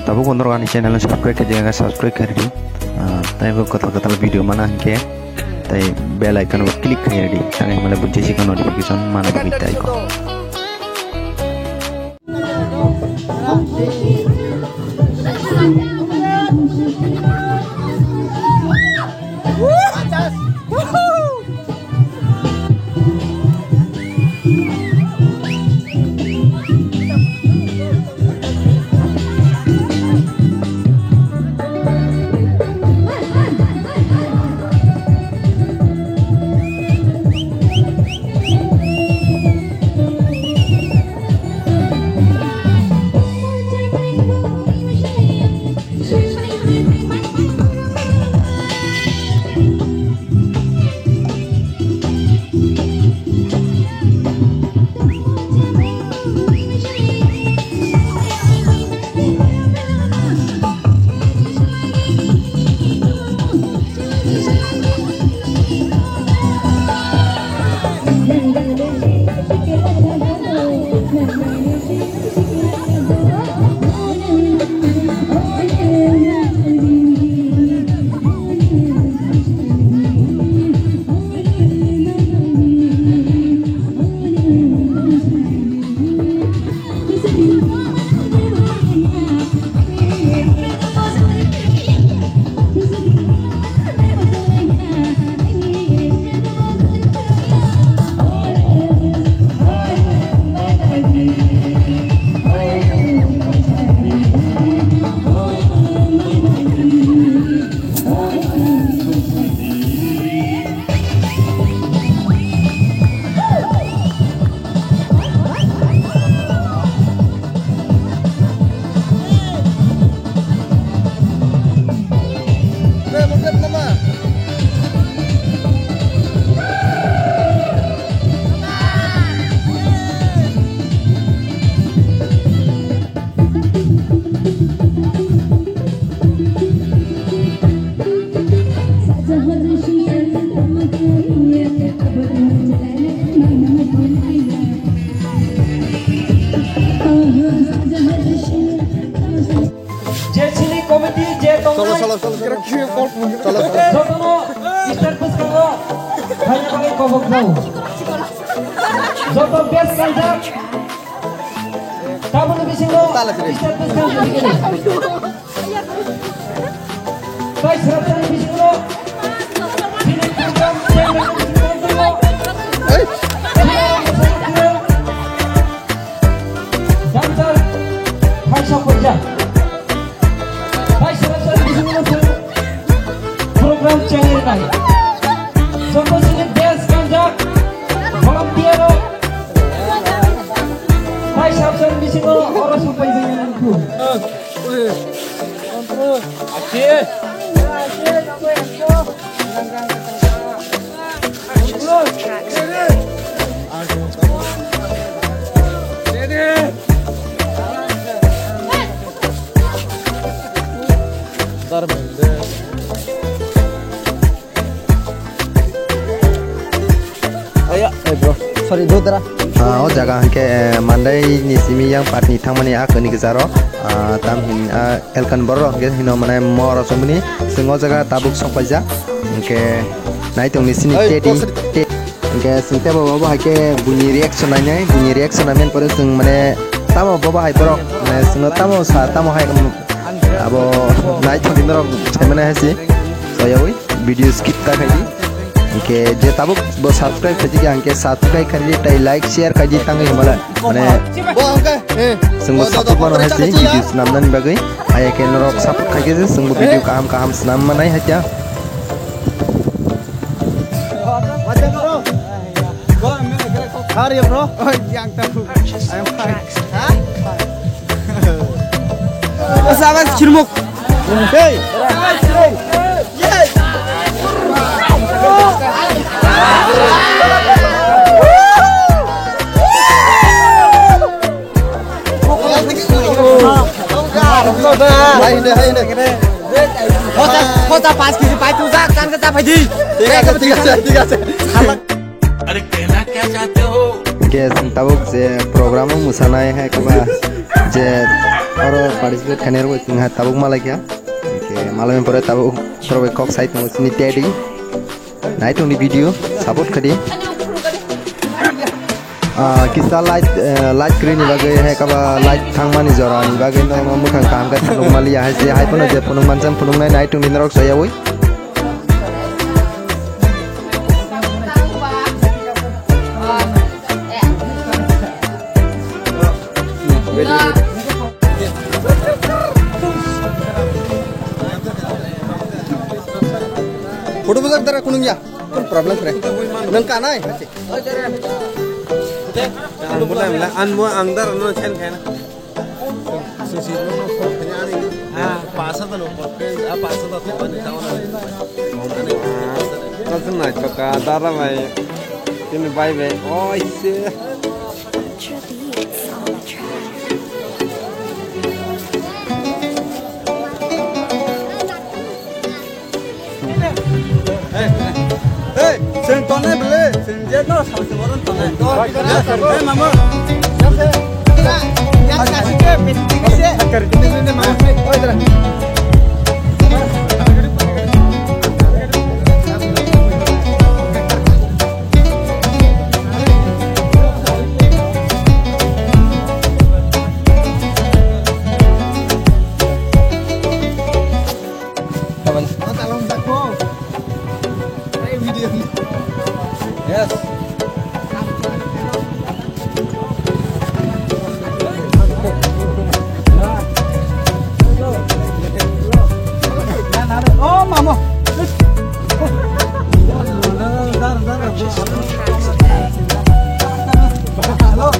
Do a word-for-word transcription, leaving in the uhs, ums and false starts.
Tabuk bo norok ani channel no subscribe khaijak khe subscribe khairidi. Ah, tei bo kwtal kwtal video mana hinkhe tei bell icon bo click khairidi. Tangwi hwnle bo jesi kha notification mana bagwi tei kho. Je chini committee je tongnai, cholo, cholo, cholo, cholo. Jotono stage bwskango phaina bagwi kobok jao. Joto best kanjak. Tabukni bisingo stage bwskango. Tai srapsani bisingo chini program chairman bisingo. Hey. Dancer thaisa poisa. Tai srapsani bisingo program chairman. Joto chini best kanjak volunteer rok. Tai srapsani bisingo oro sopai jani nangkhu. Aya, eh, bro. Sorry, dudra. Ah, o jaga hwnkhe, eh, Mandai ni simi yang patni thangmani a kani kwcharo. Ah, tam hin, ah, Elkan borok hwnkhe hino mane moro chumuni. Chwng o jaga tabuk sokpaijak. Hwnkhe naitung ni sini Oi, teti, boss. Te-, hwnkhe chwng tebo bo hai khe buini reaction nainai, buini reaction naimani pore chwng mane tamo bobo hai borok, mane chwngno tamo sa, tamo hai, abo naithok ni norok saimani hai se. Soyawi. Video skip ta khaidi. Hwnkhe je tabuk bo subscribe khaidi, hwnkhe subscribe khaidi, tai like, share khaidi, tangwi hwnba le. Mane, bo hwnkhe, eh, chwngbo bo support mano hai se, video swnamnani bagwi. Haya khe norok support khaikhe se, chwngbo video kaham kaham swnam manai hai khe. How are you, bro? Oh, yang tahu. I am fine. Huh? What's up, guys? Chirmuk. Hey. Hai, hai, hai. Khosa, khosa পাঁচ কেজি পাই tu jak, kan kata phaidi. ঠিক আছে, ঠিক আছে, ঠিক আছে. Are kehna kya chahte ho? Guys, tabuk je program o mwsanai hai kaba je Oro participate khainai rok wngkha tabuk malaikha. Hwnkhe malai pore tabuk borok bai kok sai tongo chini daddy. Nai tongdi video, support khadi. Ah, kisa light, eh, light kwrwini bagwi hai kaba light thangmani jorani bagwi no, no mwkhang kaham khe phunuk maliya hai se hai phano je phunuk manjak phunuknai nai tongdi norok sayawi. Photo bwsajak dara kunung ya. Kon problem kre. Nang kanai. Ang bo nang la, ang bo ang dar no chen khen. Sisi no no khen ani. Ah, pasa da no, ah, pasa da to ani tawa na. Kasi na to ka dara mai. Tini bai bai. Oi se. Hey, sen tonne bile, sen je no, sa se moron tonne. Hey, mama. Yes. Oh, mama. Hello.